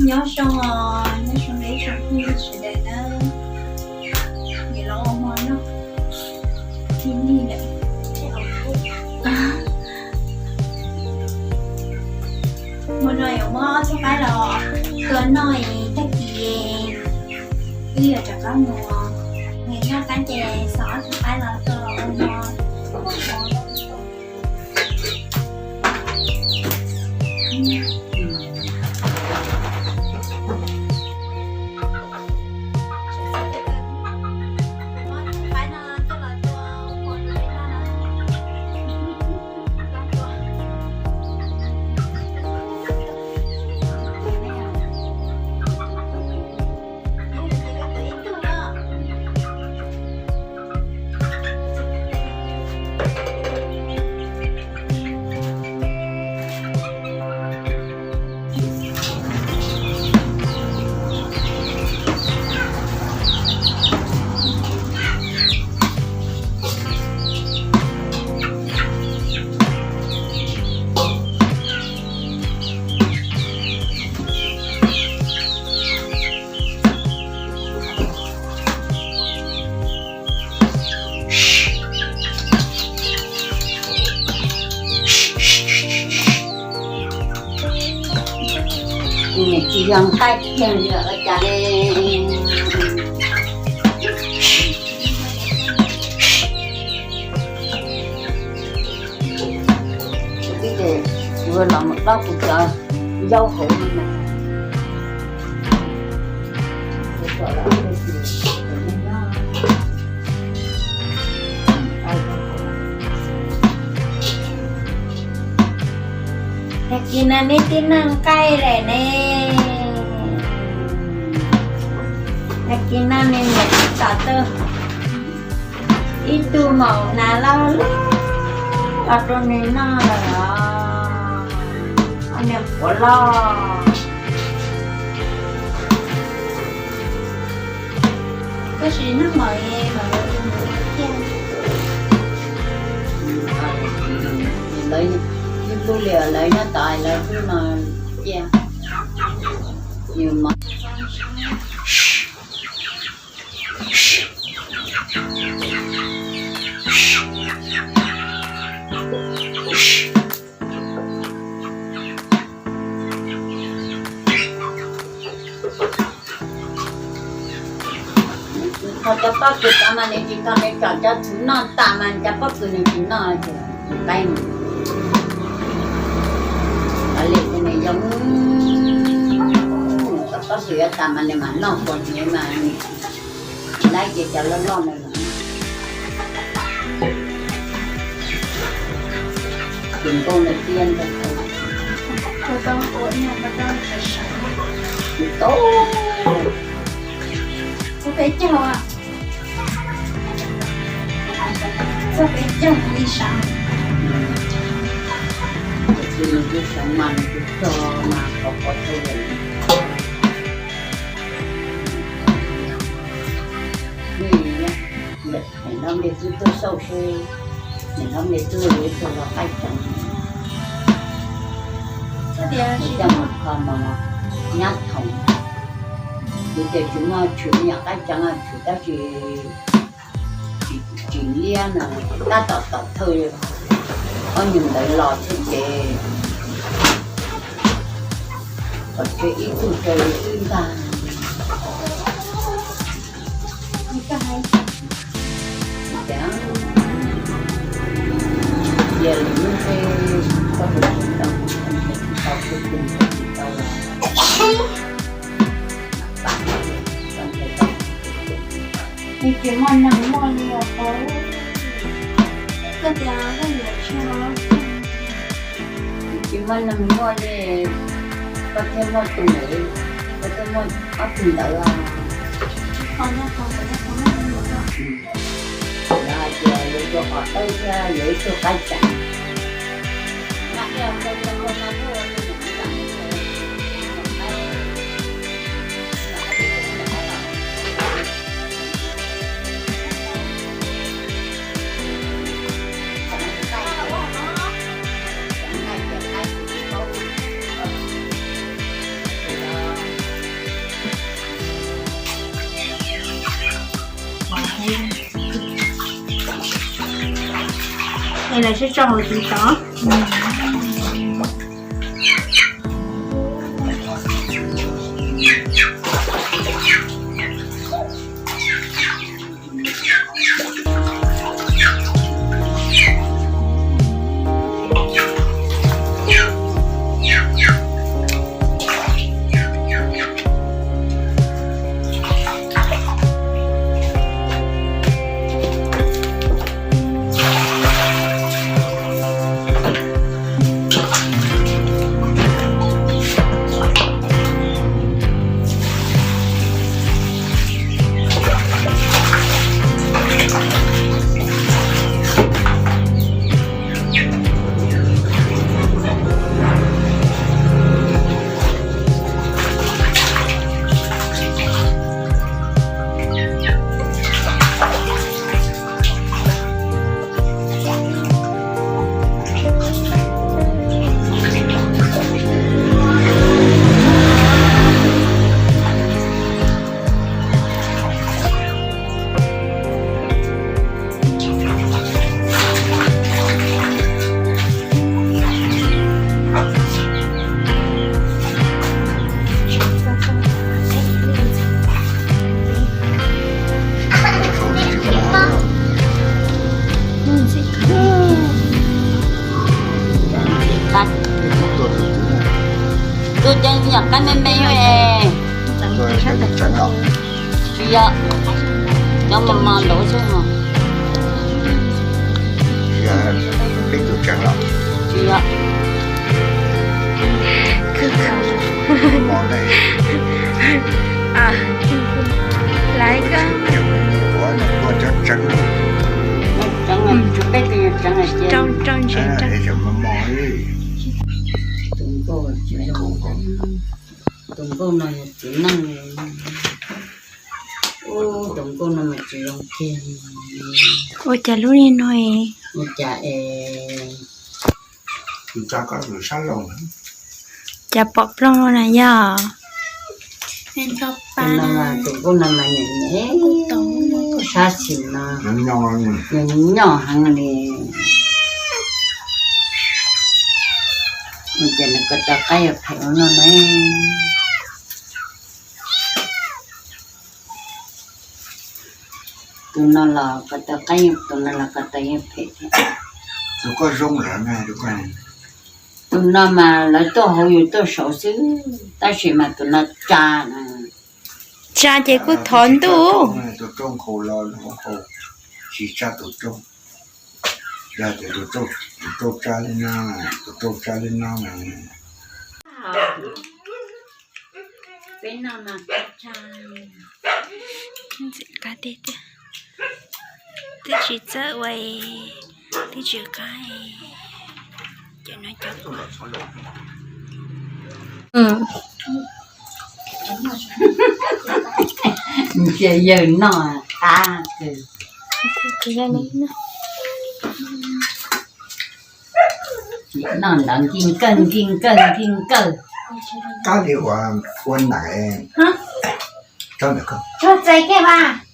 Nyob zoo os, nyob zoo ib tsoom phooj ywg sawv daws nawb. Nim los ua hmo noj ib lig lawm. Hmo no yuav muab ob tug qaib los tua noj es tag kis wb yuav rov qab mus. Noj qab ces xov ob tug qaib los tua los ua hmo. Kuv niam tsis yog nqaij kiag li ua cas li. Kuv los mus dob kuv cov zaub hauv no. Tag kis no neb twb noj nqaij lawm ne. Tag kis no neb niam tsis tom tuaj ib tug maum nas loj loj los rau neb noj lawm os. Ob niag quav loj. Tab sis nag mam mam cia. Lawv ib lub li lawv nyob tod lawv lub no cia. Qhov cov pob kws tod mas nws tsis tau, nws tsom cov txhuv noj tas mas cov pob kws nws tsis noj ces qaib mus. Li nws yog cov pob kws yuav tas mas nws mam noj puas nws mas nws laib ces cov loj loj nws ces nkauj nws tiab ntawd. Tau. Txog peb caug, txog peb caug ib sab. Tus nws twb sawv mas nws twb txog mas qhov qhov txog lawm. Niam hlob npe twb tuaj xauj seb, niam hlob npe twb yuav ib tug los qaib tseev. Coj mus kho mov nyab thoom. Kuv tias tsis muaj tshwm me nyuam qaib tseev, tshwm tab sis tsis liab no, tab tom tom thawj ob nyuag ntawd los xwb ces kom tseg ib tug tseg li xwb ntag. Cia li lub ntsej koj tus tsis tau, tsis tau, tsis tau los. Nws tsis muaj neeg muaj li os. Koj tias koj yuav tsis muaj neeg muaj li, koj thiaj muaj tus ntawd, koj thiaj muaj ob tug ntawd os. Lawv hais tias yuav tua qos dawb thiab yuav ib tug qaib tseev. Es lawv sib tso hauv tsis tov. Tus ces yog qab me me es. Tsis yog, cov mos mos ntawd xwb os. Tsis yog. Laiv koj. Rau, rau ntses rau. Tus nkauj no yog txiv neej, tus nkauj no mas tsis zoo kiag. Ua cas lub niag no es, ua cas es, cas pom ploog no na yog? Tus no mas, tus nkauj no mas nyiam nyiam sab xis no, nyiam nyiam nyob heev li. Ces nws ko taw qaib yuav phem ua luaj na. Tus no los ko taw qaib, tus no los ko taw yeej phem thiab. Tus koj zoo lawm na, tus no mas lawv tuaj hauv yus tuaj saud xwb, tab sis mas tus no tsa na. Tsa ces kuj thov ntuj. Tus rooj nqus los nqus, tsis tsa tus rooj. Yog tias tus rooj tsa li no, tus rooj tsa li no mas. Peb noj no tsa, ntxim qab tiag tiag. Twb tsis txawj ua, twb tsis qab. Cov no cov, ntsia yawg noj qab kawg. Noj ntawd nkig kawg nkig kawg nkig kawg. Kab li ua, ua nais,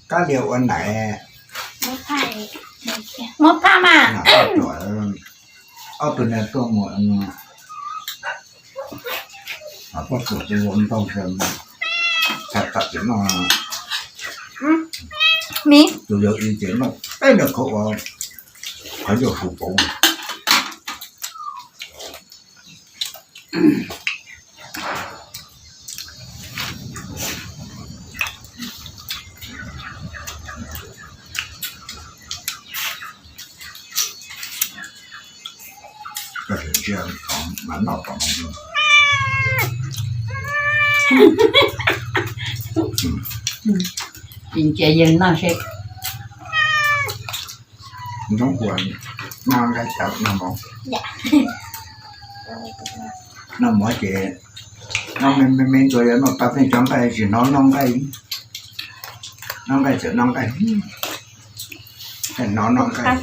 kab li ua nais. Muab phaj mas. Ob tug niag tuaj mus, poj tug tus ua ntau, tham tham ces noj. Tus yawg ib ces noj peb niag khaub ua, qhov ncauj su pauv. Koj tseem ntsia, mas noj tom no. Tsis ntsia yawg noj seb. Ntxoov Kuam noj nqaij tas noj mov. Noj mov ces noj me me me ntsuas, yog noj tau tej cov nqaij tsis hnov noj nqaij. Noj nqaij txawm noj nqaij, tsis hnov noj nqaij.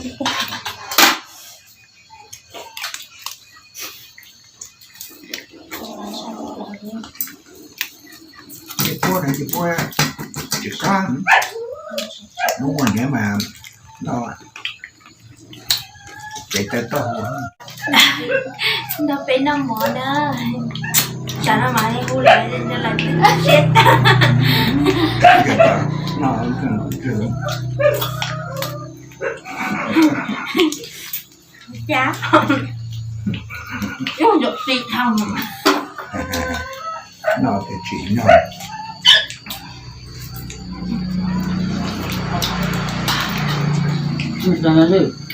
Tsis puab, tsis puab, tsis qab. Hnub ua niam mas no. Ces tau toj hu. Nrog peb noj mov na. Tsam no mas hu lawv, lawv twb siab tag. Cas, ub, yom, tsis tau. No tias tsis no.